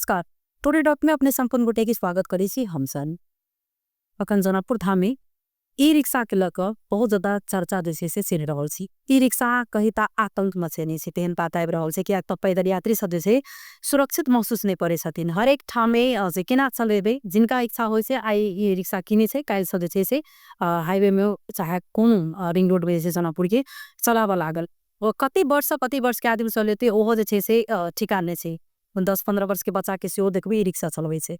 नमस्कार, टोरी डॉट में अपने संपूर्ण गोटे के स्वागत करै छी। हम सन अखन जनकपुर धाम में ई रिक्शा के लऽ कऽ बहुत ज्यादा चर्चा जे छै से चलि रहल छी। ई रिक्शा कही तऽ आतंक मचेने छै, तेहन बात आबि रहल छै, किएक तऽ पैदल यात्री सब जे छै सुरक्षित महसूस नहि करै छथिन। हरेक ठामे जे केना चलेबै, जिनका इच्छा होइ छै आइ ई रिक्शा किनै छै, काल्हि से जे छै से हाईवे में चाहे कोनो रिंग रोड में जे छै जनकपुर के चलाबऽ लागल। ओ कते वर्ष से कते वर्ष के आदमी चलेतै ओहो जे छै से ठिकान नहि छै। 10-15 वर्ष के बच्चा के सेहो देखबै ई रिक्शा चलबै छै,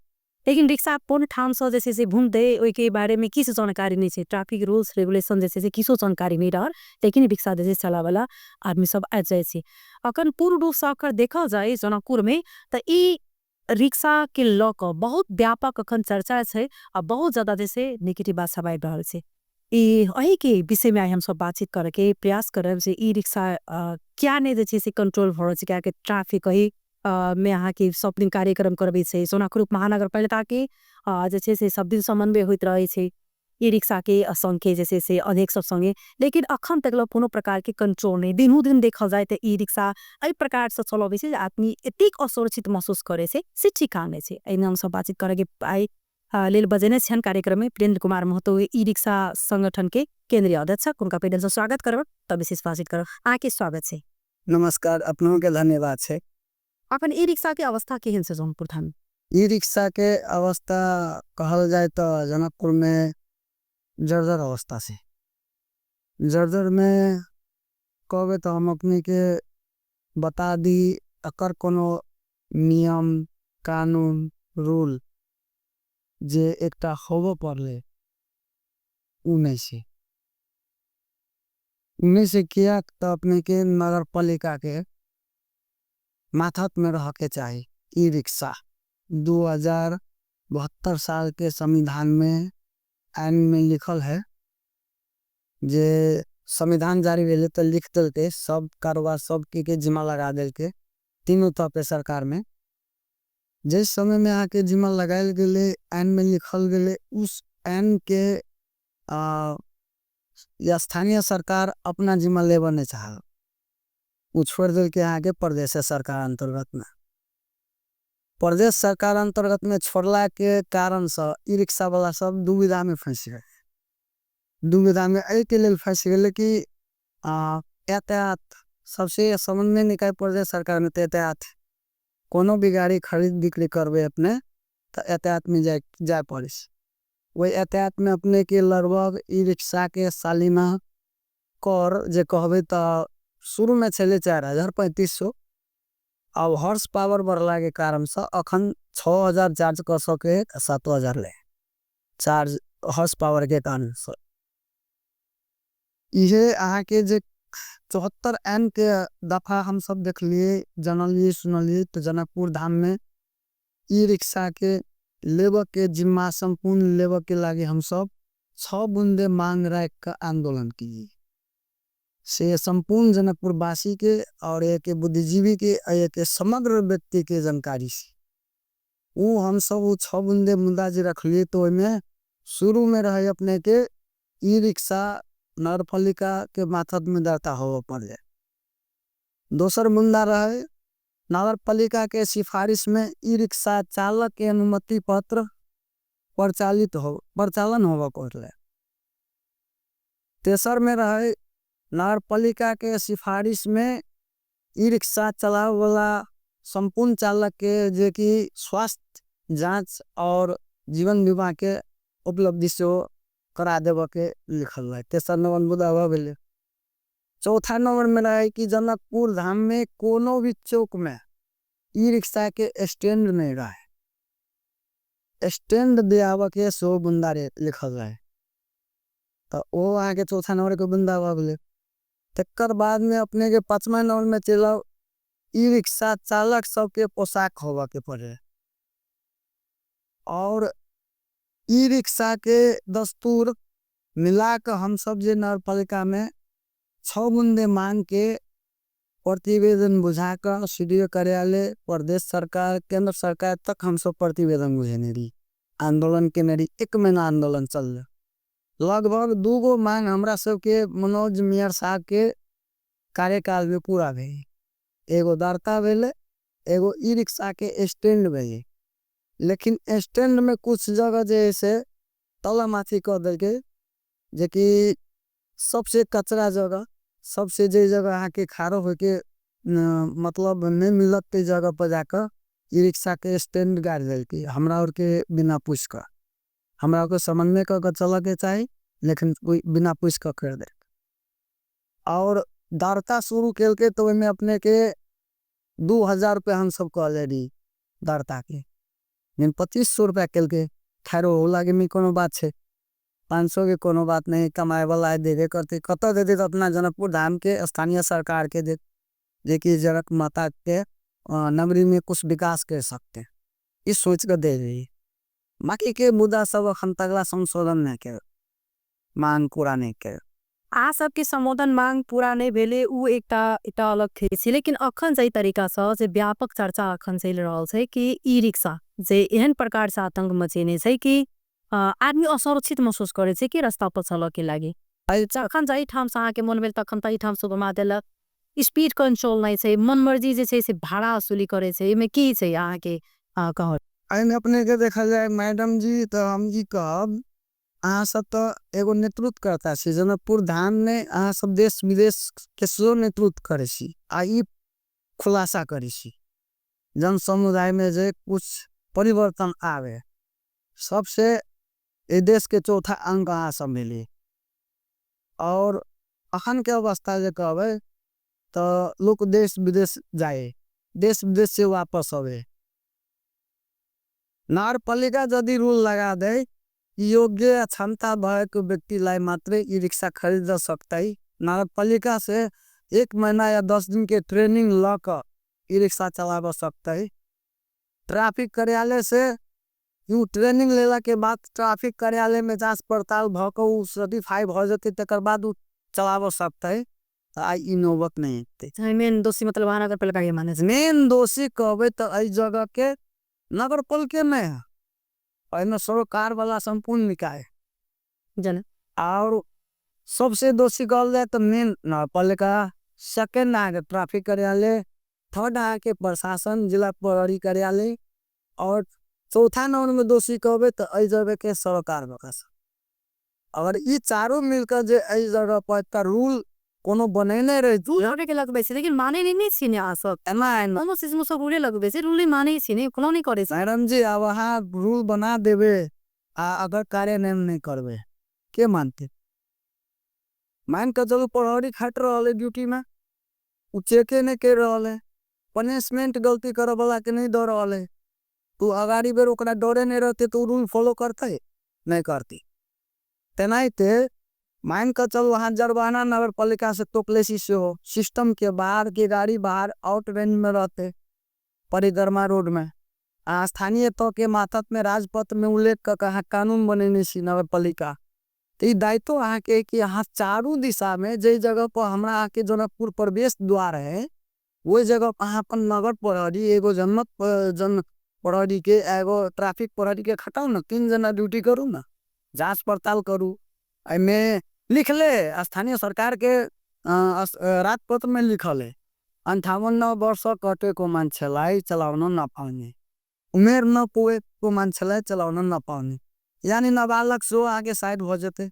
लेकिन रिक्शा कोन ठाम से जे छै से घूमतै ओहिके बारे में किछु जानकारी नहि छै। ट्रैफिक रूल्स रेगुलेशन जे छै से किछो जानकारी नहि रहल, लेकिन रिक्शा जे छै चलाबैला आदमी सब आबि जाइ छै। अखन पूर्ण रूप से अगर देखल जाय जनकपुर में तऽ ई रिक्शा के लऽ कऽ बहुत व्यापक अखन चर्चा छै आ बहुत ज्यादा जे छै नेगेटिव बात सब आबि रहल छै। ई एही के विषय में आइ हम सब बातचीत करे के प्रयास करब जे ई रिक्शा क्या नहीं जे छै से कंट्रोल भऽ रहल छै, कियाकि ट्रैफिक एही में अहाँके सब दिन कार्यक्रम करबै छै। जनकपुर महानगरपालिका के जे छै से सब दिन समन्वय होइत रहै छै ई रिक्शा के संगे जे छै से अनेक सब संगे, लेकिन अखन तक लोग कोनो प्रकार के कंट्रोल नहीं। दिनों दिन देखल जाए तो ई रिक्शा एहि प्रकार से चलबै छै जे आदमी एतेक असुरक्षित महसूस करे छै से ठिकान नहि छै। एहिमे हम सब बातचीत करे के आइ लेल बजेने छियनि कार्यक्रम में प्रेन्द्र कुमार महतो, ई रिक्शा संगठन के केंद्रीय अध्यक्ष। उनका पहिले से स्वागत करब तब विशेष बातचीत करब। अहाँके स्वागत छै। नमस्कार, अपनों के धन्यवाद छै। अखन ई रिक्शा के अवस्था केहन छै जनकपुर धाम? ई रिक्शा के अवस्था कहल जाए तो जनकपुर में जर्जर अवस्था से, जर्जर में कहबे तो हम अपने के बता दी एकर कोनो नियम कानून रूल जे एकटा होबो पड़ले उ नहीं से, नहीं से किया तो अपने के नगरपालिका के माथत में रह के चाहिए। ई रिक्शा 2072 साल के संविधान में आइन में लिखल है, जे संविधान जारी भेले तो लिख देलके सब कारोबार सब के जिम्मा लगा देलके तीनों तरफ के सरकार में। जिस समय में आके जिम्मा लगायल गेले आइन में लिखल गेले उस आइन के या स्थानीय सरकार अपना जिम्मा लेबा नहीं चाहल, उ छोड़ देलके आके प्रदेश सरकार अंतर्गत में। प्रदेश सरकार अंतर्गत में छोड़ला के कारण से ई रिक्शा वाला सब दुविधा में फंस गए। दुविधा में एहि के लेल फंस गए कि यातायात सबसे समन्वय निकाय प्रदेश सरकार में यातायात कोनो भी गाड़ी खरीद बिक्री करबे अपने तो यातायात में जाए पड़े। वही यातायात में अपने के लगभग ई रिक्शा के सालिना कर जे कहबे तो शुरू में छले 4000-3500, अब हॉर्स पावर बढ़ला के कारण से अखन 6000 चार्ज कर सके 7000 ले चार्ज हॉर्स पावर के कारण से। इहे अहाँ के जे 74 एन के दफा हम सब देखलिए जानलिए सुनलिए तो जनकपुर धाम में ई रिक्शा के लेबर के जिम्मा संपूर्ण लेबर के लागे हम सब 6 बूंदे मांग राख का आंदोलन किए से संपूर्ण जनकपुर वासी के और एक बुद्धिजीवी के और एक समग्र व्यक्ति के जानकारी से वो हम सब वो 6 बूंदे मुद्दा जे रखलिए तो ओहिमे शुरू में रहे अपने के ई रिक्शा नगरपालिका के माथत में दर्ता होवा पड़ जाए। दोसर मुद्दा रहे नगरपालिका के सिफारिश में ई रिक्शा चालक के अनुमति पत्र प्रचालित हो प्रचालन होवा पड़ जाए। तेसर में रहे नगरपालिका के सिफारिश में ई रिक्शा चलावे वाला संपूर्ण चालक के जे कि स्वास्थ्य जांच और जीवन बीमा के उपलब्धि से करा देवे के लिखल रहे। तेसर नंबर मुद्दा भऽ गेलै। चौथा नंबर में रहे कि जनकपुर धाम में कोनो भी चौक में ई रिक्शा के स्टैंड नहीं रहे, स्टैंड दियाबऽ के सो बुंदा लिखल रहे तो वो अहाँ के चौथा नंबर के बुंदा भऽ गेलै। तकर बाद में अपने के 5वां नंबर में चलि आउ ई रिक्शा चालक सबके पोशाक होबऽ के पड़े और ई रिक्शा के दस्तूर मिला के हम सब जे नगरपालिका में 6 बूंदे मांग के प्रतिवेदन बुझा कर सी डी ओ कार्यालय प्रदेश सरकार केंद्र सरकार तक हम सब प्रतिवेदन बुझेने रही, आंदोलन केने रही। 1 महीना आंदोलन चल लगभग 2 गो मांग हमरा सबके मनोज मेयर साहब के कार्यकाल में पूरा भेल। एगो दर्ता भेलै, एगो ई रिक्शा के स्टैंड भेलै, लेकिन स्टैंड में कुछ जगह जे है से तला माथी कऽ देलकै, जे कि सबसे कचरा जगह, सबसे जे जगह अहाँके खड़ा होके मतलब नहीं मिलत ते जगह पर जाकर ई रिक्शा के स्टैंड गाड़ि देलकै। हमरा और के बिना पूछ कऽ, हमरा और के समन्वय कऽ के चलऽ के चाही, लेकिन कोई बिना पूछ कऽ कर देलकै। और दर्ता शुरू केलकै तो ओहिमे अपने के 2000 रुपया हम सब कहले रही दर्ता के, लेकिन 2500 रुपया केलकै। खैर ओहू लागी में कोनो बात छै, 500 के कोनो बात नहीं, कमाए वाला है देबे करते, कतऽ देते तो अपना जनकपुर धाम के स्थानीय सरकार के दे, जे कि जनक माता के नगरी में कुछ विकास कर सकते हैं, इस सोच कर दे रही। बाकी के मुद्दा सब अखन तकला संशोधन नहीं के, मांग पूरा नहीं के। आ सबके संबोधन मांग पूरा नहीं भेले उ एकटा अलग थे, लेकिन अखन सही तरीका से जे व्यापक चर्चा अखन चल रहल छै कि ई रिक्शा जे एहन प्रकार से आतंक मचेने छै कि आदमी असुरक्षित महसूस करे छै कि रास्ता पर चलऽ के लागी। अखन जाहि ठाम से अहाँके मन भेल तखन तही ठाम से घुमा देलक, स्पीड कंट्रोल नहीं छै, मनमर्जी जे छै से भाड़ा वसूली करे छै, एहिमे की छै अहाँके कहल? एहिमे अपने के देखल जाय मैडम जी, तो हम ई कहब अहाँ सब तो एगो नेतृत्व करता छी, जनकपुर धाम में अहाँ सब देश विदेश के सेहो नेतृत्व करे छी आ ई खुलासा करे छी, जन समुदाय में जे कुछ परिवर्तन आवे। सबसे ए देश के चौथा अंग अहाँ सब मिली। और अखन के अवस्था जे कहबे तो लोग देश विदेश जाए, देश विदेश से वापस आवे। नगरपालिका यदि रूल लगा दे योग्य क्षमता भय के व्यक्ति लाए मात्र ई रिक्शा खरीद सकता है, नगरपालिका से 1 महीना या 10 दिन के ट्रेनिंग ल के ई रिक्शा चलाब सकता है। ट्रैफिक कार्यालय से यूं ट्रेनिंग लेला के बाद ट्रैफिक कार्यालय में जांच पड़ताल भ के उ सर्टिफाई भ जते, तकर बाद उ चलाब सकता है। आ ई नौबत नहीं है। मेन दोषी मतलब वहाँ नगरपालिका के माने छै। मेन दोषी कहबे तो एहि जगह के नगरपालिका में है, एहिमे सरोकार वाला संपूर्ण निकाय जन। और सबसे दोषी कहल जाए तो मेन नगरपालिका, सेकेंड आगे ट्रैफिक कार्यालय, थर्ड आगे प्रशासन जिला प्रहरी कार्यालय, और चौथा नंबर में दोषी कहबे तो एहि जगह के सरोकार वाला। अगर ई चारों मिलकर जे एहि जगह पर एकटा रूल कोनो बनेने रहे, रूल हटे के लगबे छै, लेकिन माने नहीं छी ने अहाँ सब। एना एना। कोनो चीज में सब रूले लगबे छै, रूले माने छी ने, कोनो नहीं करे छै। मैडम जी, अब अहाँ रूल बना देबे आ अगर कार्यान्वयन नहीं करबे के मानते? मान के चलू प्रहरी खट रहल है ड्यूटी में, उ चेके नहीं कर रहल है, पनिशमेंट गलती करे वाला के नहीं दे रहल है, तू अगाड़ी बेर ओकरा डरे नहीं रहते तो रूल फॉलो करते नहीं करती। तेनाहिते मान के चलू अहाँ जरबाना नगरपालिका से तोकले छी सेहो सिस्टम के बाहर के गाड़ी बाहर आउट रेंज में रहते, परिक्रमा रोड में आ स्थानीय तौर के माथत में राजपथ में उल्लेख कर के अहाँ कानून बनेने छी नगरपालिका। तो ई दायित्व अहाँ के कि अहाँ चारू दिशा में जे जगह पर हमरा अहाँ के जनकपुर प्रवेश द्वार है वही जगह पर अहाँ अपन नगर प्रहरी एगो जनमत जन प्रहरी के एगो ट्रैफिक प्रहरी के खटाउ न, 3 जना ड्यूटी करू न, जांच पड़ताल करू। एहिमे लिखले स्थानीय सरकार के राजपत्र में लिखल है 58 वर्ष कटे को मान्छेलाई चलाउन नपाउने, उमेर नपुगेको मान्छेलाई चलाउन नपाउने, यानी नाबालक सो आगे साइड भ जेतै,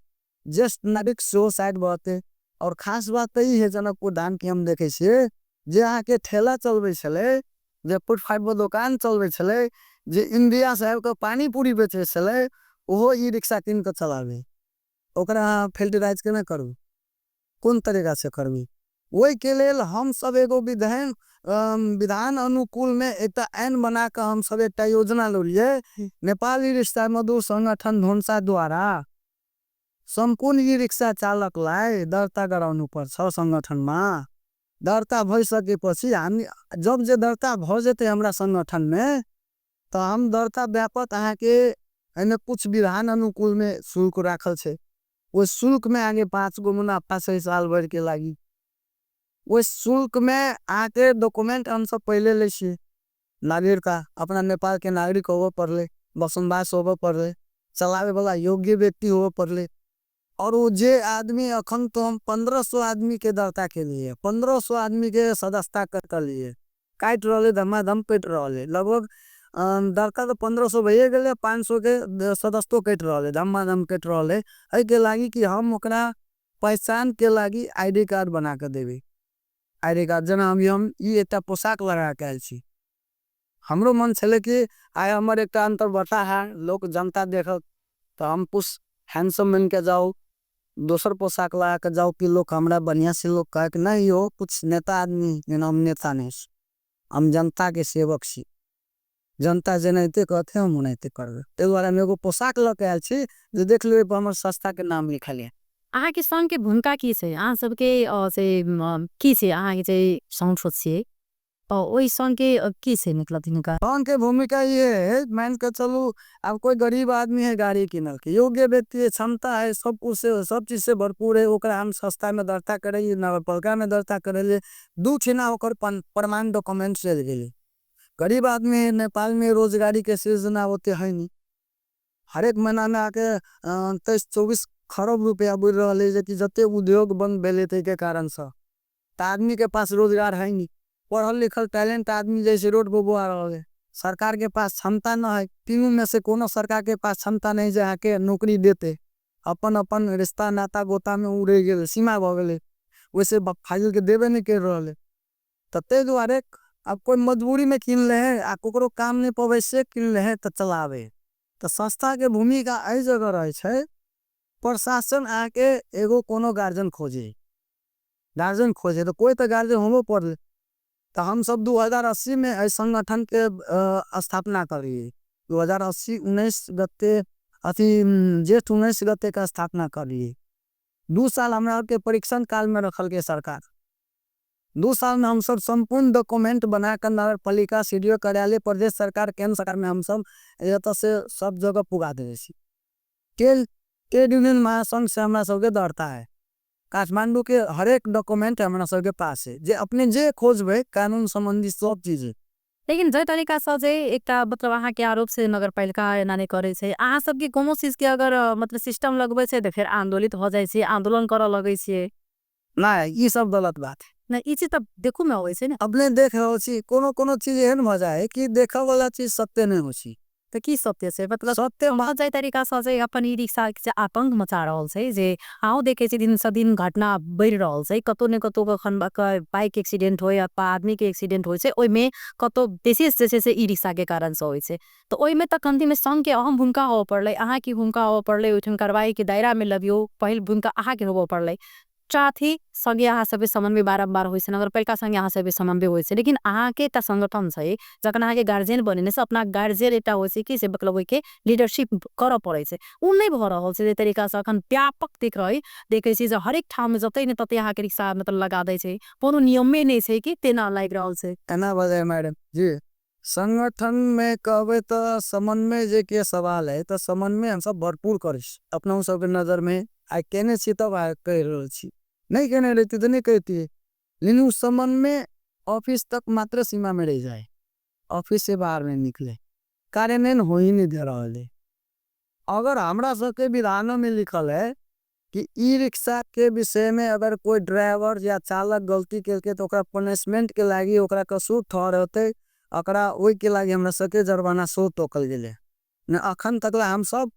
ज्येष्ठ नागरिक सो साइड भ जेतै। और खास बात त ई है जनकपुर धाम के हम देखै छियै जे अहाँके ठेला चलबै छलै, जे फुटपाथ पर दोकान चलबै छलै, जे इंडिया से आबि कऽ पानी पूरी बेचै छलै, ओहो ई रिक्शा कीन कऽ चलाबै। ओकरा अहाँ फिल्टराइज केना करू, कोन तरीका से करबै? ओहि के लेल हम सब एगो विधान अनुकूल में एकटा ऐन बना कऽ हम सब एकटा योजना लौलियै। नेपाल ई रिक्शा मजदूर संगठन धनुषा द्वारा संपूर्ण ई रिक्शा चालक लाई दर्ता गराउनु पर्छ संगठन में। दर्ता भइ सकेपछि हामी जब जे दर्ता भ जेतै हमरा संगठन में तो हम दर्ता व्यापक अहाँके एहिमे कुछ विधान अनुकूल में शुल्क राखल छै, ओहि शुल्क में आगे 5 गो मुनाफा छै साल भर के लागी। ओहि शुल्क में अहाँके डॉक्यूमेंट हम सब पहले लै छियै, नागरिकता अपना नेपाल के नागरिक होबऽ पड़लै, बसनवास होबऽ पड़लै, चलावे वाला योग्य व्यक्ति होबऽ पड़लै। और वो जे आदमी अखन तो हम 1500 आदमी के दर्ता के लिए, 1500 आदमी के सदस्यता कर लिए, काटि रहल है, धमाधम कटि रहल है। लगभग दरका तऽ 1500 भइए गेलै, 500 के सदस्यो कटि रहल है, धमाधम कटि रहल है। एहिके लागी कि हम ओकरा पहचान के लागी आईडी कार्ड बना के देबै। आईडी कार्ड जेना हम ई एकटा पोशाक लगा के आयल छी। हमरो मन छलै कि आइ हमर एकटा अंतर्वार्ता है, लोक जनता देखत तऽ हम कुछ हैंडसम बन के जाउ, दोसर पोशाक लगा के जाउ कि लोक हमरा बढ़िया से लोक कहे कि नहीं हो कुछ नेता आदमी। जेना हम नेता नहीं छी, हम जनता के सेवक छी, जनता जेनाहिते कहते हम ओनाहिते करबै। ताहि दुआरे हम एगो पोशाक लऽ के आयल छी जे देख लेबै पर हमर संस्था के नाम लिखल है। अहाँके संघ के भूमिका की छै? अहाँ सबके से की छै? अहाँके जे संघ छियै ओहि संघ के की छै मतलब भूमिका? संघ के भूमिका ये है, मान के चलू अब कोई गरीब आदमी है, गाड़ी किनल के योग्य व्यक्ति है, क्षमता है, सब कुछ से सब चीज से भरपूर है, ओकरा हम संस्था में दर्ता करेलिए, नगरपालिका में दर्ता करेलिए, दू छिना ओकर प्रमाण डॉक्यूमेंट चलि गेलै। गरीब आदमी है, नेपाल में रोजगारी के सृजना ओते है नहीं, हरेक महीना में आके 23-24 खरब रुपया बढ़ि रहल है, जेकि जते उद्योग बंद भेलै ताहिके कारणसँ तऽ आदमी के पास रोजगार है नहीं। पढ़ल लिखल टैलेंट आदमी जैसे रोड पर बौआ रहल है, सरकार के पास क्षमता न है, तीनू में से कोनो सरकार के पास क्षमता नहीं जे अहाँके नौकरी देते, अपन अपन रिश्ता नाता गोता में उ रहि गेलै, सीमा भऽ गेलै, ओहिसे फाजिल के देबे नहीं कर रहल है। तऽ ताहि दुआरे अब कोई मजबूरी में कीन ले है आ ककरो काम नहीं पबै से कीन ले है तऽ चलावे। तऽ संस्था के भूमिका एहि जगह रहै छै, प्रशासन अहाँके एगो कोनो गार्जियन खोजे, गार्जियन खोजे तऽ कोई तऽ गार्जियन होबो पड़लै। तऽ हम सब 2080 में एहि संगठन के स्थापना करिए, 2080 19 गते अथी जेठ 19 गते के स्थापना करिए। 2 साल हमरा के परीक्षण काल में रखल के सरकार, 2 साल में हम सब संपूर्ण डॉक्यूमेंट बना कर नगरपालिका सी डी ओ कार्यालय प्रदेश सरकार केंद्र सरकार में हम सब एतऽ से सब जगह पुगा देने छी। ट्रेड यूनियन महासंघ से हमरा सबके दर्ता है, काठमांडू के हरेक डॉक्यूमेंट हमरा सबके पास है, जे अपने जे खोजबै कानून संबंधी सब चीज है। लेकिन जाहि तरीका से जे एकटा मतलब अहाँ के आरोप से नगरपालिका एना नहि करै छै, अहाँ सबके कोनो चीज के अगर मतलब सिस्टम लगबै छै तऽ फेर आंदोलित हो जाइ छै, आंदोलन करऽ लगै छियै। नहि, ई सब गलत बात है। नहि, ई चीज तऽ देखू में अबै छै ने। अपने देख रहल छी, कोनो कोनो चीज एहन भऽ जाइ है कि देखऽ वाला चीज सत्य नहि होइ छै। तऽ की सत्य छै? मतलब सत्य भऽ जाहि तरीका से जे अपन ई रिक्शा के आतंक मचा रहल छै, जे अहूँ देखै छी दिन सँ दिन घटना बढ़ि रहल छै, कतौ ने कतौ कखन बाइक एक्सीडेंट होइ अथवा आदमी के एक्सीडेंट होइ छै, ओहिमे कतौ विशेष जे छै से ई रिक्शा के कारण से होइ छै। तऽ ओहिमे तऽ कन्तिमे संघ के अहम भूमिका होबऽ पड़लै, अहाँके भूमिका होबऽ पड़लै, ओहिठाम कार्रवाई के दायरा में लगियो पहिल भूमिका अहाँके होबऽ पड़लै। साथ ही संगे अहाँ सबके समन्वय बारम्बार होइ छै, नगरपालिका संगे अहाँ सबके समन्वय होइ छै, लेकिन अहाँके एकटा संगठन छै जखन अहाँके गार्जियन बनेने से अपना गार्जियन एकटा होइ छै कि से मतलब ओहिके लीडरशिप करऽ पड़ै छै, उ नहि भऽ रहल छै। जाहि तरीका से अखन व्यापक देखै छी जे हरेक ठाम जतै ने ततै अहाँके रिक्शा मतलब लगा दै छै, कोनो नियमे नहि छै कि तेना लागि रहल छै। एना भऽ जाइ मैडम जी, संगठन में कहबै तऽ समन्वय जे के सवाल है तऽ समन्वय हमसब भरपूर करै छी, अपना सबके नजर में आइ केने छी तब आइ कहि रहल छी, नहीं केने रहिती तऽ नहीं कहितियै, लेकिन उ समन्वय ऑफिस तक मात्र सीमा में रह जाए, ऑफिस से बाहर नहीं निकले, कार्यान्वयन हो ही नहीं दे रहा है। अगर हमरा सबके विधानों में लिखल है कि ई रिक्शा के विषय में अगर कोई ड्राइवर या चालक गलती करके तो ओकरा पनिशमेंट के लागी ओकरा कसूर ठहरते, ओकरा ओहि के लागी हमरा सबके जुर्माना सो तोकल गेलै न। अखन तक ला हम सब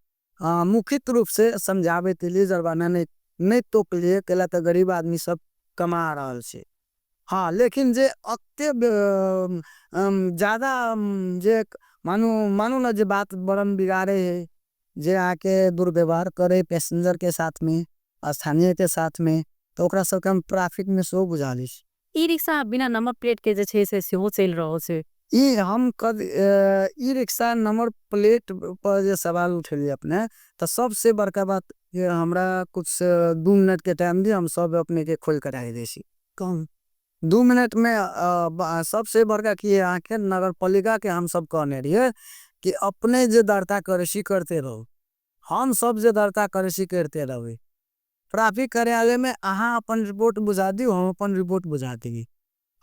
मुखित रूप से समझाबे के लिए जुर्माना नहीं तोकलिए, कैला तऽ गरीब आदमी सब कमा रहल छै। हाँ, लेकिन जे अत्य ज्यादा जे मानू ना जे बात बरन बिगाड़े है, जे आके दुर्व्यवहार करे पैसेंजर के साथ में, स्थानीय के साथ में, तो ओकरा सबके हम ट्रैफिक में सो बुझा लै छी। ई रिक्शा बिना नंबर प्लेट के जे छै से सेहो चलि रहल छै। ई हम ई रिक्शा नंबर प्लेट पर जे सवाल उठेलियै अपने, तऽ सबसे बड़का बात जे हमरा कुछ 2 मिनट के टाइम दिअ, हम सब अपने के खोल कर आइ दै छी। कम 2 मिनट में सबसे बड़का की है अहाँके नगरपालिका के हम सब कहने रहियै कि अपने जे दर्ता करै छी करते रहू, हम सब जे दर्ता करै छी करते रहबै। ट्रैफिक कार्यालय में अहाँ अपन रिपोर्ट बुझा दियौ, हम अपन रिपोर्ट बुझा दियै,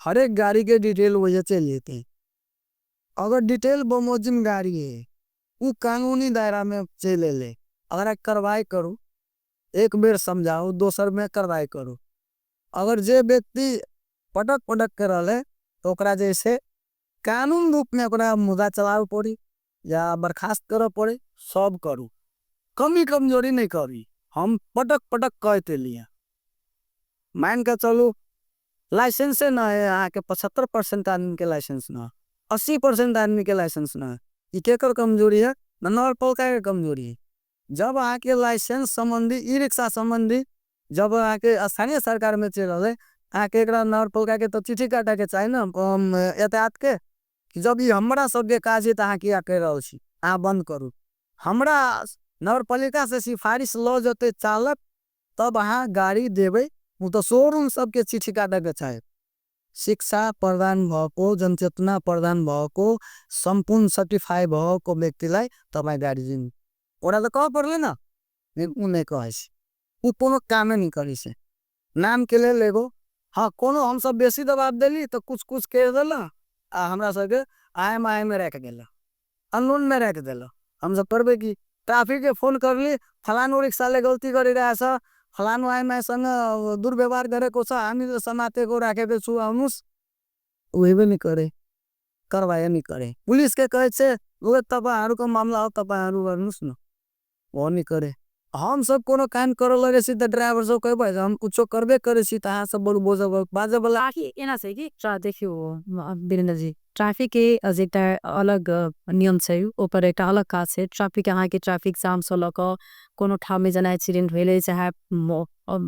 हरेक गाड़ी के डिटेल वजह चलि जेतै। अगर डिटेल बमोजिम गाड़ी है उ कानूनी दायरा में चलि एलै, अगर कार्रवाई करू, एक बेर समझाऊ, दोसर में कार्रवाई करू। अगर जे व्यक्ति पटक पटक कर रहा है तो ओकरा जैसे कानून रूपमे ओकरा मुद्दा चलाबऽ पड़ी या बर्खास्त करऽ पड़े, सब करू, कमी कमजोरी नहि करी। हम पटक पटक कहैत एलियै, मान के चलू लाइसेंसे न है अहाँके, 75% आदमीके लाइसेंस न है, 80% आदमीके लाइसेंस न है। ई केकर कमजोरी है? नगरपालिका के कमजोरी है। जब अहाँके लाइसेंस संबंधी ई रिक्शा संबंधी जब अहाँके स्थानीय सरकार में चलि रहलै, अहाँके एकरा नगरपालिका के तऽ चिट्ठी काटऽ के चाही ने यातायात के, कि जब ई हमरा सबके काज है तऽ अहाँ किया कहि रहल छी, अहाँ बंद करू। हमरा नगरपालिका से सिफारिश लऽ जेतै चालक तब अहाँ गाड़ी देबै। ओ तऽ शोरूम सबके चिट्ठी काटऽ के चाही। शिक्षा प्रदान भएको, जनचेतना प्रदान भएको, सम्पूर्ण सर्टिफाई भएको व्यक्तिलाई तपाईँ गाड़ी दिनु। ओकरा तऽ कहऽ पड़लै ने, लेकिन ओ नहि कहै छै, ओ कोनो कामे नहि करै छै, नाम के लेल एगो। हँ, कोनो हमसब बेसी दबाव देली तऽ कुछ कुछ कहि देलक आ हमरा सबके आय माय में राखि देलक, अनलोन में राखि देलक। हमसब करबै की? ट्रैफिक के फोन करली, फलानो रिक्शा ले गलती करी रहा छ, फलानो आय माय संग दुर्व्यवहार करे को छ, हामी समाते को राखेको छु, आउनुस्। उ हेबे नहि करे, कारवाई नहि करे। पुलिस के कहै छै ओ तपाईँहरूको मामला हो, तपाईँहरू गर्नुहोस् न, वो नहि करे। हम सब कोनो काम करऽ लगै छी तऽ ड्राइवर सब कहबै हम कुछो करबे करै छी तऽ अहाँ सब बड़ बोझ बाजऽ वाला। एना छै कि देखियौ वीरेंद्र जी, ट्रैफिक के जे एकटा अलग नियम छै, ओकर एकटा अलग काज छै। ट्रैफिक अहाँके ट्रैफिक जाम सँ लऽ कऽ कोनो ठाममे जेना एक्सीडेंट भेलै, चाहे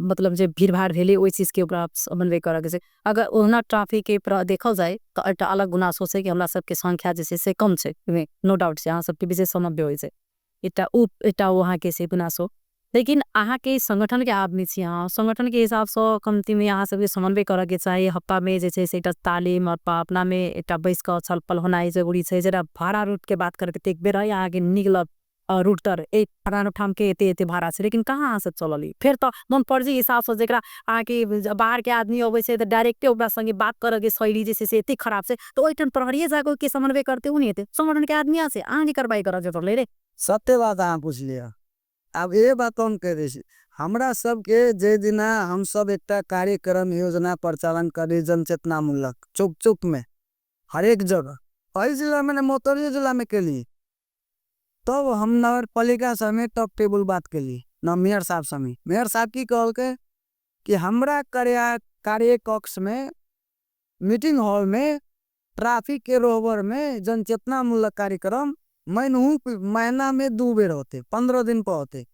मतलब जे भीड़ भाड़ भेलै, ओहि चीजके ओकरा समन्वय करऽके छै। अगर ओहुना ट्रैफिक के देखल जाय तऽ एकटा अलग गुनासो छै कि हमरा सबके संख्या जे छै से कम छै, नो डाउट छै, अहाँ सबके विशेष समन्वय होइ छै, एकटा ओ एकटा ओ अहाँके छै गुनासो। लेकिन अहाँके संगठन के आदमी छी अहाँ, संगठन के हिसाबसँ कमतीमे अहाँ सबके समन्वय करऽके चाही। हफ्तामे जे छै से एकटा तालिम अपनामे एकटा बैस कऽ छलफल होनाइ जरूरी छै। जेना भाड़ा रूट के बात करके एक बेर है अहाँके निकलत रूट तर एक फलानो ठाम के एते एते भाड़ा छै, लेकिन कहाँ अहाँ सब चलली? फेर तऽ मन पर्जी हिसाबसँ जेकरा अहाँके बाहर के आदमी अबै छै तऽ डायरेक्टे ओकरा संगे बात करऽ के शैली जे छै से एते खराब छै, तऽ ओहिठाम प्रहरिये जाके के समन्वय करते? उ नहि हेतै। संगठन के आदमी छै, अहाँके कार्रवाई करऽ के पड़लै रे। सत्य बात अहाँ पुछलियै, आब इहे बात हम कहि दै छी। हमरा सबके जे दिना हमसब एकटा कार्यक्रम योजना प्रचालन करी जनचेतनामूलक चौक चौक में हरेक जगह, एहि जिला में ने मोतरियो जिला में केली, तब हम नगरपालिका समेत टॉप टेबुल बात केली न मेयर साहब समेत। मेयर साहब की कहलकै कि हमरा कार्य कक्ष में मीटिंग हॉल में ट्रैफिक के रोवर में जनचेतनामूलक कार्यक्रम महीना में 2 बेर होते, 15 दिन पर होते,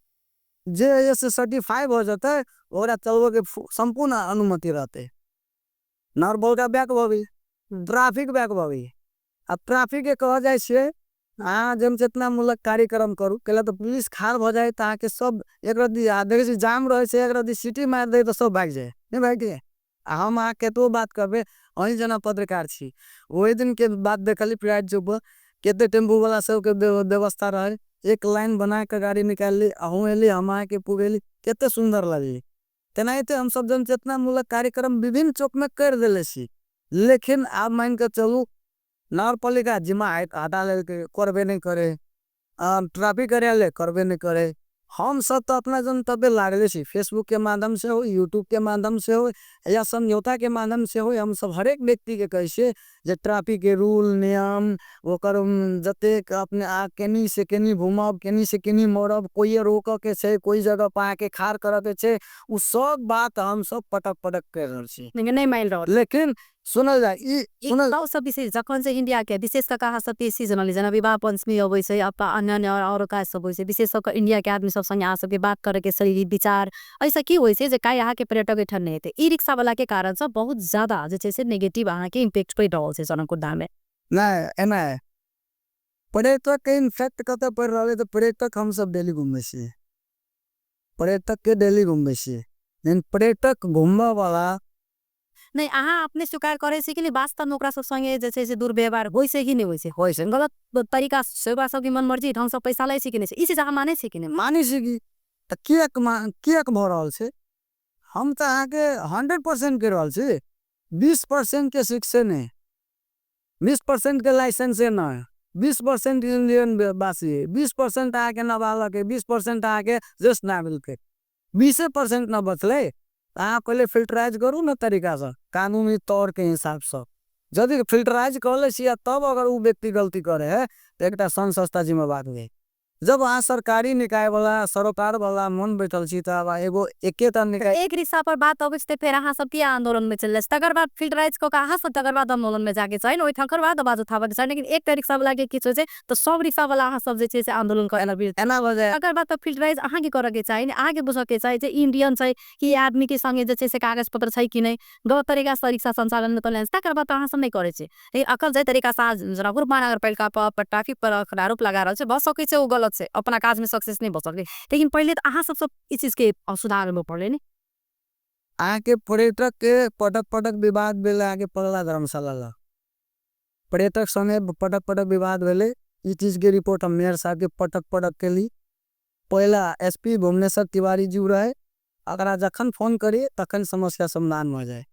जे ऐसे सर्टिफाई हो जाता है ओकरा चलबे के संपूर्ण अनुमति रहते। नगरपालिका बैक भऽ गेल, ट्रैफिक बैक भऽ गेल। अब ट्रैफिक के कह जाइ छियै अहाँ जनचेतनामूलक कार्यक्रम करू, कैला तऽ पुलिस खाड़ भऽ जाय तऽ अहाँके सब एक रत्ती आ देखै छी जाम रहै छै, एक रत्ती सिटी मारि दै तऽ सब भागि जाय, नहि भागि जाय? आ हम अहाँ कतबो बात करबै, अहीं जेना पत्रकार छी, ओहि दिन के बात देखली प्राइवेट चौक पर कते टेम्पू वाला सबके व्यवस्था रहै, एक लाइन बना के गाड़ी निकालली, अहूँ एली, हम अहाँके पुगेली, कते सुन्दर लगली। तेनाहिते हमसब जनचेतनामूलक कार्यक्रम विभिन्न चौक में कर देले छी। लेकिन आब मान के चलू नगरपालिका जिम्मा हटा लेलकै, करबे नहि करे, ट्रैफिक कार्यालय करबे नहि करे। हम सब तऽ अपना जनतव्य लागले छी, फेसबुक के माध्यम से हो, यूट्यूब के माध्यम से हो, या समझौता के माध्यम से हो, हम सब हरेक व्यक्ति के कहै छियै जे ट्रैफिक के रूल नियम ओकर जतेक अपने आ केनी से केनी घूमब, केनी से केनी मोड़ब, कोई रोकऽ के छै, कोई जगह पर अहाँके खाड़ करऽ के छै, उ सब बात हम सब पटक पटक कर रहल छी, लेकिन नहि मानि रहल। लेकिन सुनल जाय ई सुनल सब विशेष जखन से इंडिया के विशेष कऽ अहाँ सब बेसी जनली, जेना विवाह पंचमी अबै छै, अन्य अन्य आओर काज सब होइ छै, विशेष कऽ इंडिया के आदमी सब संगे अहाँ सबके बात करे के शैली विचार ऐसा की होइ छै जे काल्हि अहाँके पर्यटक एहिठाम नहि हेतै। ई रिक्शा वाला के कारण से बहुत ज्यादा जे छै से नेगेटिव अहाँके इम्पैक्ट पड़ि रहल छै जनकपुर धाम में। नहि एना है, पर्यटक के इन्फेक्ट कतऽ पड़ि रहल है तऽ पर्यटक हम सब डेली घूमै छियै, पर्यटक के डेली घूमै छियै, लेकिन पर्यटक घूमऽ वाला नहीं। अहाँ अपने स्वीकार करै छी कि नहीं वास्तव में ओकरा सब संगे जे छै से दुर्व्यवहार होइ छै कि नहीं होइ छै? होइ छै। गलत तरीका से ओकरा सबके मन मर्जी ढंग से पैसा लै छै कि नहीं? ई चीज अहाँ मानै छी कि नहीं? मानै छी कि तऽ किएक भऽ रहल छै? हम तऽ अहाँके 100% कहि रहल छी, 20% के शिक्षे नहि, 20% के लाइसेंसे नहि, 20% इंडियन वासी, 20% अहाँके नाबालक, 20% अहाँके ज्येष्ठ नागरिक, 20% न बचलै। अहाँ पहिले फिल्टराइज करू ने तरीकासँ, कानूनी तौर के हिसाबसँ। यदि फिल्टराइज कऽ लै छी आ तब अगर ओ व्यक्ति गलती करै है तऽ एकटा संघ संस्था जिम्मेवार हुए। जब अहाँ सरकारी निकाय वाला सरोकार वाला मन बैठल छी तऽ आब एगो एकेटा निकाय। एक रिक्शा पर बात अबै छै तऽ फेर अहाँ सब किया आंदोलन में चलि जाइ छी? तकर बाद फिल्टराइज कऽ के अहाँ सब तकर बाद आंदोलन में जाके चाही ने, ओहि तकर बाद आवाज उठाबऽ के चाही। लेकिन एकटा रिक्शा वाला के किछु होइ छै तऽ सब रिक्शा वाला अहाँ सब जे छै से आंदोलन कऽ एना एना भऽ जाय। तकर बाद तऽ फिल्टराइज अहाँके करऽ के चाही ने, अहाँके बुझऽ के चाही जे इंडियन छै कि आदमी के संगे जे छै से कागज पत्र छै कि नहि, गलत तरीका से रिक्शा संचालन में तऽ, तकर बाद तऽ अहाँ सब नहि करै छी। लेकिन अखन जाहि तरीका से जनकपुर महानगरपालिका पर ट्रैफिक पर अखन आरोप लगा रहल छै, भऽ सकै छै ओ गलत छै, अपना काज में सक्सेस नहि भऽ सकै, लेकिन पहिले तऽ अहाँ सब ई चीज के सुधार होबऽ पड़लै ने। अहाँके पर्यटक के पटक पटक विवाद भेलै अहाँके पगला धर्मशाला लग, पर्यटक संगे पटक पटक विवाद भेलै। ई चीज के रिपोर्ट हम मेयर साहब के पटक पटक केली। पहिला एस पी भुवनेश्वर तिवारी जी रहे, अगर जखन फोन करी तखन समस्या समाधान भऽ जाए।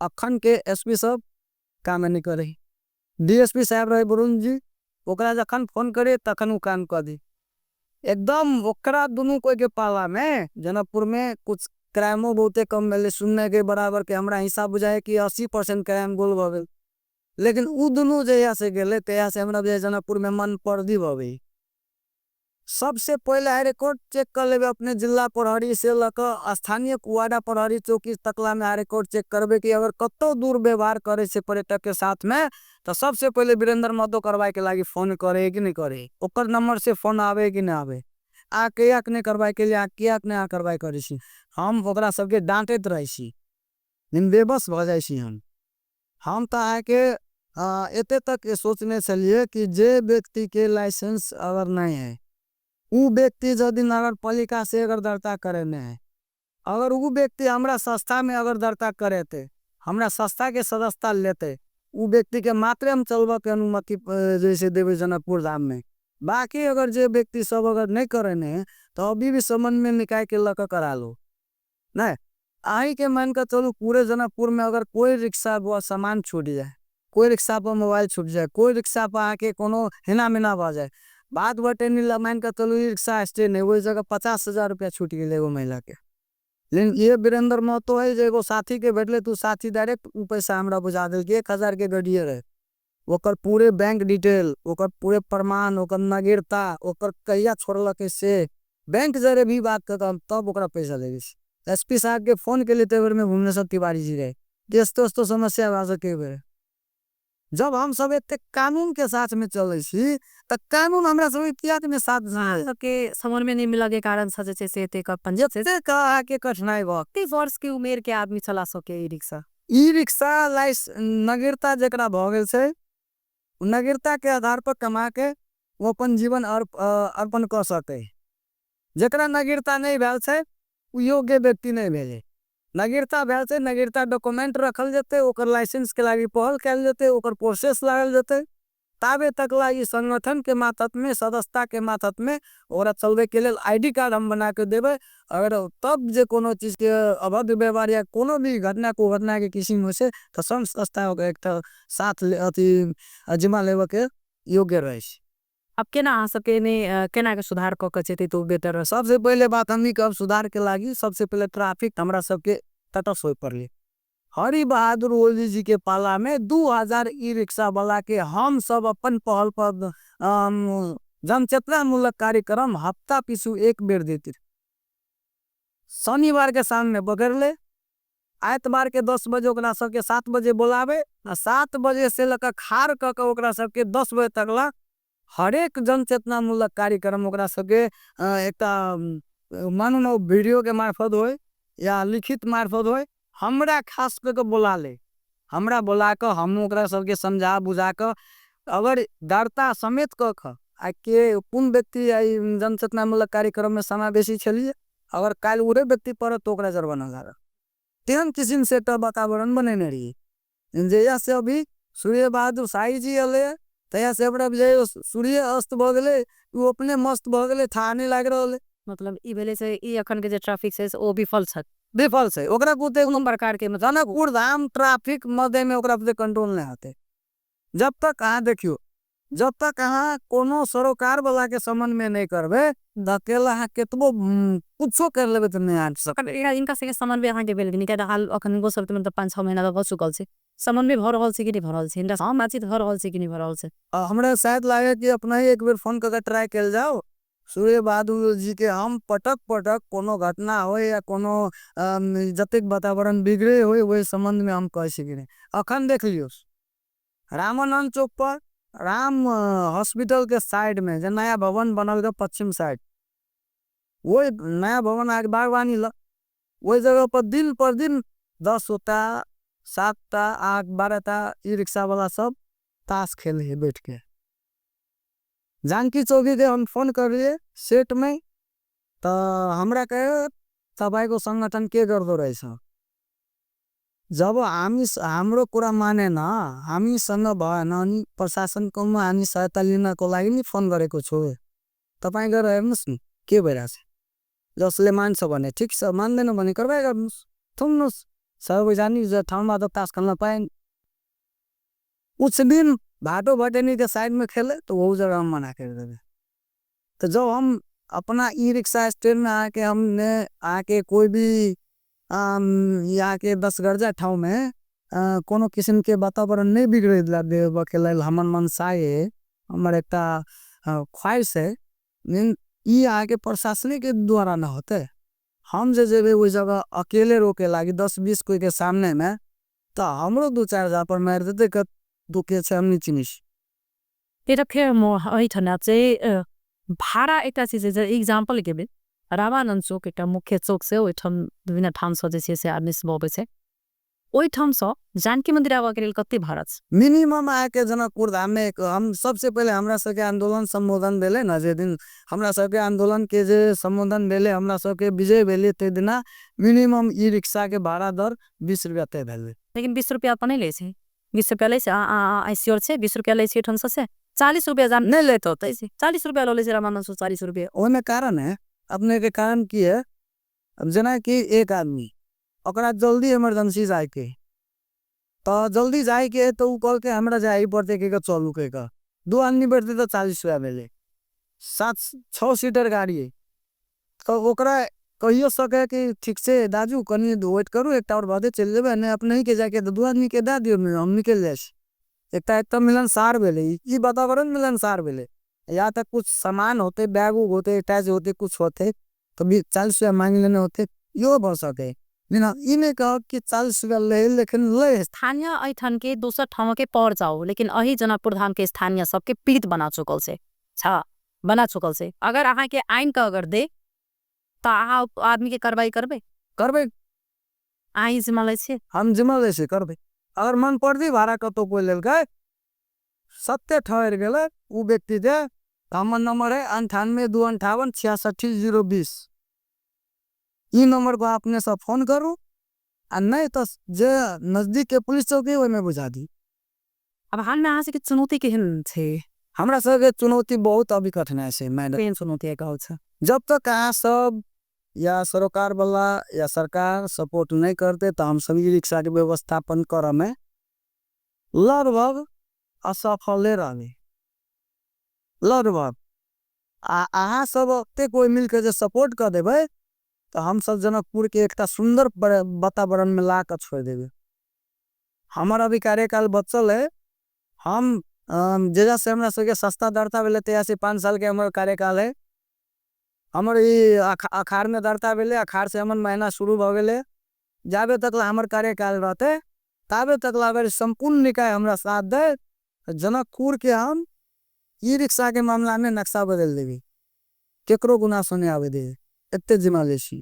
अखन के एस पी सब काम नहीं करे। डी एस पी साहब रहे वरुण जी, ओकरा जखन फोन करे तखन वो काम कर दी एकदम। ओकरा दुनू कोई के पाला में जनकपुर में कुछ क्राइमो बहुते कम भेलै, शून्य के बराबर के हमरा हिसाब बुझाए कि 80% क्राइम गोल भऽ गेल। लेकिन उ दुनू जहिया से गेलै तहिया से हमरा बुझाए जनकपुर में मन परदी भऽ गेल। सबसे पहिले आइ रिकॉर्ड चेक कर लेबै अपने जिला प्रहरी से लऽ कऽ स्थानीय कुआडा प्रहरी चौकी तकला में रिकॉर्ड चेक करबै कि अगर कतौ दुर्व्यवहार करै छै पर्यटक के साथ में तऽ सबसे पहिले वीरेंद्र महतो कार्रवाई के लागी फोन करे कि नहीं करे, ओकर नंबर से फोन आवे कि नहीं आवे, आ किया नहीं कार्रवाई के लिए, आ किया नहीं कार्रवाई करै छी। हम ओकरा सबके डांटैत रहै छी, लेकिन बेबस भऽ जाइ छी हम। हम तऽ अहाँके एते तक सोचने छलियै कि जे व्यक्ति के लाइसेंस अगर नहीं है उ व्यक्ति यदि नगरपालिका से अगर दर्ता करेने है, अगर उ व्यक्ति हमरा संस्था में अगर दर्ता करेते, हमरा संस्था के सदस्यता लेते, उ व्यक्ति के मात्र हम चलबऽ के अनुमति जैसे देबै जनकपुर धाम में। बाकी अगर जे व्यक्ति सब अगर नहीं करेने है तो अभी भी समन्वय निकाय के लऽ कऽ करा लो। नहीं अहीं के मान के चलू पूरे जनकपुर में अगर कोई रिक्शा पर सामान छूट जाए, कोई रिक्शा पर मोबाइल छूट जाए, कोई रिक्शा पर आके कोनो हिना मिना भऽ जाए, बात बटे नहीं मान के चलू ई रिक्शा स्टैंड है ओहि जगह 50,000 रुपया छूट गेलै एगो महिला के। लेकिन ये वीरेंद्र महतो है जे एगो साथी के भेटले तो साथी डायरेक्ट उ पैसा हमरा बुझा देलकै, 1000 के गड्डिए रहे, ओकर पूरे बैंक डिटेल, ओकर पूरे प्रमाण, ओकर नागरिकता, ओकर कहिया छोड़लकै से बैंक जरे भी बात कर हम तब ओकरा पैसा देबै छी। एस पी साहब के फोन के लिए बेर में भुवनेश्वर तिवारी जी रहे, यस्तो यस्तो समस्या भऽ सके बेर। जब हम सब एते कानून के साथ में चलै छी तऽ कानून हमरा सब किया के साथ सबके समन्वय नहीं मिलऽ के कारण से जे छै से एते अपन जते अहाँके कठिनाई भऽ कते वर्ष के उमेर के आदमी चला सके ई रिक्शा? ई रिक्शा लाइस नागरिकता जकरा भऽ गेल छै, नागरिकता के आधार पर कमा के ओ अपन जीवन अर्पण कऽ सकै। जकरा नागरिकता नहीं भेल छै उ योग्य व्यक्ति नहीं भेलै। नागरिकता भेल छै, नागरिकता डॉक्यूमेंट रखल जेतै, ओकर लाइसेंस के लागी पहल कयल जेतै, ओकर प्रोसेस लागल जेतै, ताबे तक लागी संगठन के मातहत में, सदस्यता के मातहत में ओकरा चलबै के लेल I D card हम बना के देबै। अगर तब जे कोनो चीज के अभद्र व्यवहार या कोनो भी घटना कुघटना के किसिम होइ छै तऽ संघ संस्था ओकरा एकटा साथ अथी जिम्मा लेबऽ के योग्य रहै छै। अब केना अहाँ सबके एने केना के सुधार कऽ के जेतै तऽ ओ बेटर रहत? सबसे पहिले बात हमनी कहब सुधार के लागी सबसे पहिले ट्रैफिक हमरा सबके तटस्थ होय पड़लै। हरि बहादुर ओली जी के पाला में 2000 ई रिक्शा वाला के हम सब अपन पहल पर जनचेतनामूलक कार्यक्रम हफ्ता पीछू एक बेर देते। शनिवार के शाम में पकड़ ले, आइतवार के 10 बजे ओकरा सबके 7 बजे बोलावे, आ 7 बजे से लऽ कऽ खाड़ कऽ के ओकरा सबके 10 बजे तक ला हरेक जनचेतनामूलक कार्यक्रम ओकरा सबके एकटा मानू ने वीडियो के मार्फत होय या लिखित मार्फत होय, हमरा खास कऽ के बोला ले, हमरा बोला कऽ हम ओकरा सबके समझा बुझा कऽ अगर दर्ता समेत कऽ कऽ आ के कोन व्यक्ति एहि जनचेतनामूलक कार्यक्रम में समावेशी छलियै, अगर काल्हि उहे व्यक्ति पड़त तऽ ओकरा जुर्माना लागत। तेहन किसिम से एकटा वातावरण बनेने रहियै। जहिया से अभी सूर्य बहादुर शाही जी एलै तहिया से हमरा बुझाइए सूर्य अस्त भऽ गेलै, ओ अपने मस्त भऽ गेलै, थाह नहि लागि रहल है। मतलब ई भेलै से ई अखन के जे ट्रैफिक छै से ओ विफल छै। विफल छै, ओकरा बुते कोनो प्रकार के मतलब जनकपुर धाम ट्रैफिक मध्य में ओकरा बुते कंट्रोल नहीं होते। जब तक अहाँ देखियो जब तक अहाँ कोनो सरोकार वाला के समन्वय नहि करबै, अकेला अहाँ केतबो कुछो कर लेबै तऽ नहि आबि सकत। इनका सबके समन्वय अहाँके भेल कि नहि? किया हाल अखन इनको सबके मतलब 5-6 महीना भऽ चुकल छै, समन्वय भऽ रहल छै कि नहि भऽ रहल छै? हिनका सँ बातचीत भऽ रहल छै कि नहि भऽ रहल छै? हमरा शायद लागे कि अपना ही एक बेर फोन कऽ के ट्राई कयल जाओ। सूर्य बहादुर जी के हम पटक पटक कोनो घटना होय या कोनो जतेक वातावरण बिगड़े होय ओहि संबंध में हम कहै छी कि नहि। अखन देख लियौ, रामानंद चौक पर राम हॉस्पिटल के साइड में जे नया भवन बनल है पश्चिम साइड, वही नया भवन आगे बागवानी ल, वही जगह पर दिन पर दिन 10 गोटा 7टा 8 12टा ई रिक्शा वाला सब ताश खेले है बैठ के। जानकी चौकी के हम फोन कर लिए सेट में, तो हमरा कहे तपाईँको संगठन के गर्दो रहेछ। जब हामी हाम्रो कुरा मानेन, हामीसँग भएन, अनि प्रशासनको हामी सहायता लिनको लागि नि फोन गरेको छु, तपाईँ गएर हेर्नुहोस् न के भइरहेछ। जसले मान्छ भने ठिक छ, मान्दैन भने कारबाही गर्नुहोस्, थुन्नुहोस्। सबैजना ठाउँमा त तास खेल्न पाएन। उस दिन भाटो भटेनी के साइड में खेले तो वो जगह हम मना कर देते। तो जब हम अपना ई रिक्शा स्टैंड में आके हमने आके कोई भी यहाँ के 10 गर्जा ठाउँ में कोनो किसिम के वातावरण नहीं बिगड़े देबके लेल हमर मनसा है, हमर एकटा ख्वाहिश है। लेकिन ई आके प्रशासनिक के द्वारा न होते। हम जे जेबे ओहि जगह अकेले रोके लागी 10-20 कोई के सामने में, तो हमरो 2-4 हजार पर मारि देते कत दुखे छै हम नहीं चिन्है छी। त्यही त फेर म एहिठाम चाहिँ भाडा एकटा चीज जे एग्जाम्पल के भेल, रामानंद चौक एकटा मुख्य चौक छै, ओहिठाम विभिन्न ठामसँ जे छै से आदमी सब अबै छै। ओहिठामसँ जानकी मन्दिर आबऽके लेल कते भाडा छै? मिनिमम आके जनकपुर धाम में एक, हम सबसे पहिले हमरा सबके आंदोलन संबोधन भेलै न, जे दिन हमरा सबके आंदोलन के जे संबोधन भेलै, हमरा सबके विजय भेलै, तै दिना मिनिमम ई रिक्शा के भाड़ा दर 20 रुपया तय भेलै। लेकिन 20 रुपया तऽ नहि लै छै, 20 रुपया लै छै, श्योर छै, 20 रुपया लै छै एहिठामसँ से 40 रुपया जान नहि लैत होतै। 40 रुपया लऽ लै छै रामानंद चौक, 40 रुपया। ओहिमे कारण है, अपने के कारण की है, अब जेनाकि एक आदमी ओकरा जल्दी इमरजेंसी जायके, तो जल्दी जायके तो उ कहलकै हमरा जाय पड़तै के चलू के, 2 आदमी बैठतै तऽ 40 रुपया भेलै, 7-6 सीटर गाड़ी है, तो ओकरा कहियो सके कि ठीक छै दाजू कनी वेट करू, एकटा और बादे चलि जेबै, नहि अपने ही के जायके तऽ 2 आदमी के दए दियौ, हम निकलि जाइ छी। एकटा एक तऽ मिलनसार भेलै, ई वातावरण मिलनसार भेलै। या तऽ कुछ सामान होतै, बैग उग होतै, अटैच होतै, कुछ होतै, तऽ भी 40 रुपया मांगि लेने होतै, इहो भऽ सकै। लेकिन ई नहि कहब कि 40 रुपया लै, लेकिन लै। स्थानीय एहिठाम के दोसर ठाम के पर जाओ, लेकिन एहि जनकपुर धाम के स्थानीय सबके पीड़ित बना चुकल छै, बना चुकल छै। अगर अहाँ के आइन के अगर दे तऽ अहाँ आदमी के कार्रवाई करबै? करबै। अहाँ ई जिम्मा लै छियै? हम जिम्मा लै छियै, करबै। अगर मन पड़ती भाड़ा कतौ कोइ लेलकै, सत्य ठहरि गेलै उ व्यक्ति के, हमर नंबर है 98 2 58 66 0 20, ई नंबर पर अपने सब फोन करू, आ नहीं तो जे नजदीक के पुलिस चौकी ओहिमे बुझा दी। अब हालमे अहाँ सबके चुनौती केहन छै? हमरा सबके चुनौती बहुत अभी कठिनाइ छै मैडम। केहन चुनौती है कहल छै? जब तक अहाँ सब या सरोकार वाला या सरकार सपोर्ट नहीं करते तो हम सब ई रिक्शा के व्यवस्थापन करऽ में लगभग असफले रहबै, लगभग। आ अहाँ सब ओते कोइ मिलके जे सपोर्ट कऽ देबै तऽ हम सब जनकपुर के एकटा सुन्दर वातावरण में ला कऽ छोड़ि देबै। हमर अभी कार्यकाल बचल है, हम जहिया से हमरा सबके सस्ता दर्ता भेलै तहिया से 5 साल के हमर कार्यकाल है। हमर ई अखाड़ में दर्ता भेलै, अखाड़ से हमर महीना शुरू भऽ गेलै। जाबे तक ला हमर कार्यकाल रहतै ताबे तक ला अगर सम्पूर्ण निकाय हमरा साथ दे, जनकपुर के हम ई रिक्शा के मामला में नक्शा बदल देबै, केकरो गुनासो नहि आबै देबै, एते जिम्मा लै छी।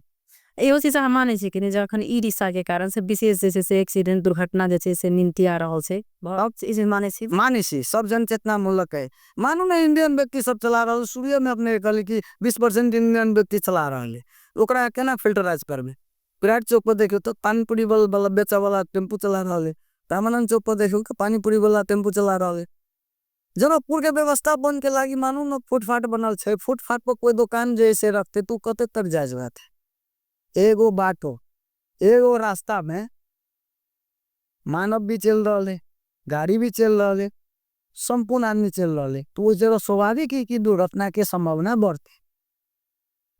इहो चीज अहाँ मानै छी कि नहि, जखन ई रिक्शा के कारण से विशेष जे छै से एक्सीडेंट दुर्घटना जे छै से निमतिया रहल छै, ई चीज मानै छी? मानै छी, सब जनचेतनामूलक है। मानू ने इंडियन व्यक्ति सब चला रहल, शुरुए में अपने कहली कि 20% इंडियन व्यक्ति चला रहल है, ओकरा केना फिल्टराइज करबै? विराट चौक पर देखियौ तऽ पानीपुरी वाला बेचऽ वाला टेम्पू चला रहल है, रामानंद चौक पर देखियौ तऽ पानीपुरी वाला टेम्पू चला रहल है। जनकपुर के व्यवस्थापन के लागी मानू ने फुटपाथ बनल छै, फुटपाथ पर कोई दोकान जे से रखते तो कते तक जायज बात है। एगो बाटो एगो रास्ता में मानव भी चल रहा है, गाड़ी भी चल रहा है, सम्पूर्ण आदमी चलि रहलै, तऽ ओहि जगह स्वाभाविक है कि दुर्घटना के संभावना बढ़तै।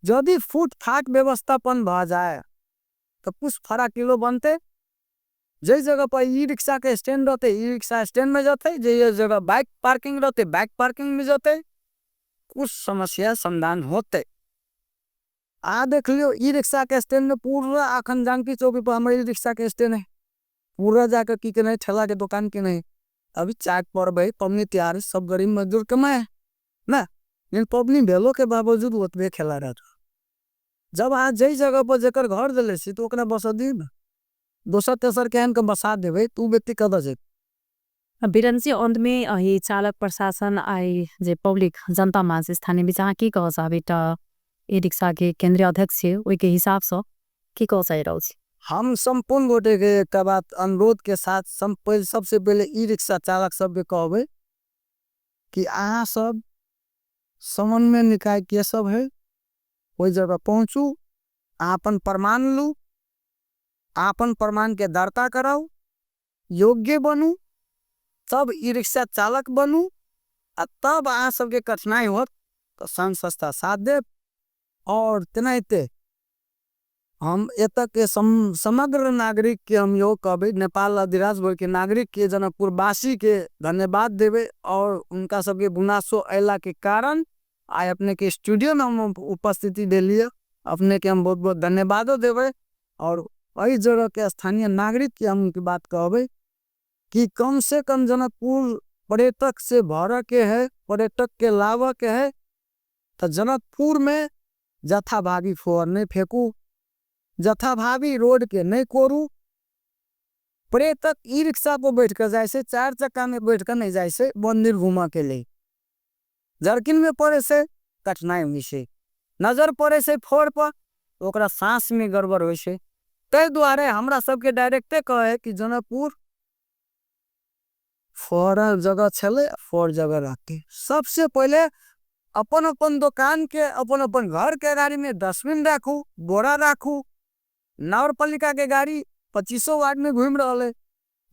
यदि फुटपाथ व्यवस्थापन भऽ जाय तऽ कुछ फराकिलो बनतै। जाहि जगह पर ई रिक्शा के स्टैंड रहतै, ई रिक्शा स्टैंड में जेतै, जे जगह बाइक पार्किंग रहतै, बाइक पार्किंग में जेतै, कुछ समस्या समाधान होतै। आ देख लियौ, ई रिक्शा के स्टैंड में पूरा अखन जानकी चौकी पर हमर ई रिक्शा के स्टैंड है, पूरा जाकर की केने ठेला के दुकान केने है। अभी चाक पर्व है, पबनी त्योहार, सब गरीब मजदूर कमाए ना, लेकिन पबनी भेलो के बावजूद ओतबे खेला रहत। जब अहाँ जाहि जगह पर जकर घर देले छी तो ओकरा बसऽ दियौ ना, दोसर तेसर के आनि के बसा देबै तऽ उ व्यक्ति कतऽ जेतै। बीरेन्द्र जी, अंत में एहि चालक प्रशासन आई जे पब्लिक जनता मास स्थानीय बीच अहाँ की कहऽ चाहबै? तऽ ई रिक्शा के केंद्रीय अध्यक्ष छियै, ओहिके हिसाब सँ की कहऽ चाहि रहल छी? हम सम्पूर्ण गोटे के एकटा बात अनुरोध के साथ सबसे पहिले ई रिक्शा चालक सबके कहबै कि अहाँ सब समन्वय निकाय के सब है ओहि जगह पहुँचू, अहाँ अपन प्रमाण लू, अहाँ अपन प्रमाण के दर्ता कराउ, योग्य बनू, तब ई रिक्शा चालक बनू, आ तब अहाँ सबके कठिनाई होत तऽ संघ संस्था साथ देब। और तेनाहिते हम एतऽ के समग्र नागरिक के हम इहो कहबै, नेपाल अधिराज्य भर के नागरिक के, जनकपुरवासी के धन्यवाद देबै और उनका सबके गुनासो अयला के कारण आइ अपने के स्टूडियो में हम उपस्थिति देलियै, अपने के हम बहुत बहुत धन्यवादो देबै। और एहि जगह के स्थानीय नागरिक के हम बात कहबै कि कम से कम जनकपुर पर्यटक से भरऽ के है, पर्यटक के लाबऽ के है, तऽ जनकपुर में जथाभावी फोहर नहीं फेंकू, जथाभावी रोड के नहीं कोरू। पर्यटक ई रिक्शा पर बैठ कर जाए से, चार चक्का में बैठ कर नहीं जाए से मंदिर घूमा के लिए, जर्किन में पड़े से कठिनाई हुई से, नजर पड़े से फोड़ पर ओकरा सांस में गड़बड़ होइ से। ताहि दुआरे हमरा सबके डायरेक्टे कहे कि जनकपुर फोड़ल जगह छलै, फोड़ जगह रहतै। सबसे पहिले अपन अपन दोकान के, अपन अपन घर के गाड़ी में डस्टबिन राखू, बोरा राखू। नगरपालिका के गाड़ी 25 वार्ड में घूम रहा है,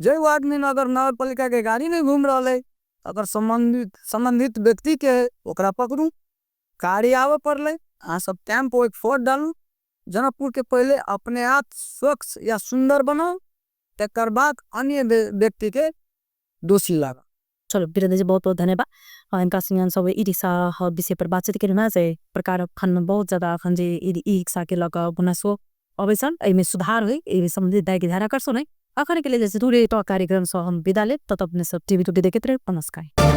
जे वार्ड में अगर नगरपालिका के गाड़ी नहीं घूम रहा है, अगर संबंधित व्यक्ति के है ओकरा पकड़ू, गाड़ी आवे पड़ले, अहाँ सब टेम्पो एक फोड़ डालू। जनकपुर के पहले अपने आप स्वच्छ या सुंदर बनाओ, तकर बाद अन्य व्यक्ति के दोषी लागल। चलो वीरेंद्र जी, बहुत बहुत धन्यवाद। इनका संग सब ई रिक्शा विषय पर बातचीत केलहुँ, से प्रकार खन में बहुत ज्यादा अखन जे ई रिक्शा के लऽ कऽ गुनासो अबै छल, एहिमे सुधार होइ, एहि सम्बन्धित दाय के ध्यान आकर्षण होइ। अखन के लेल जे दूरे टॉक कार्यक्रम सँ हम विदा लेब, तब अपने सब टीवी टूटी देखैत रहू। नमस्कार।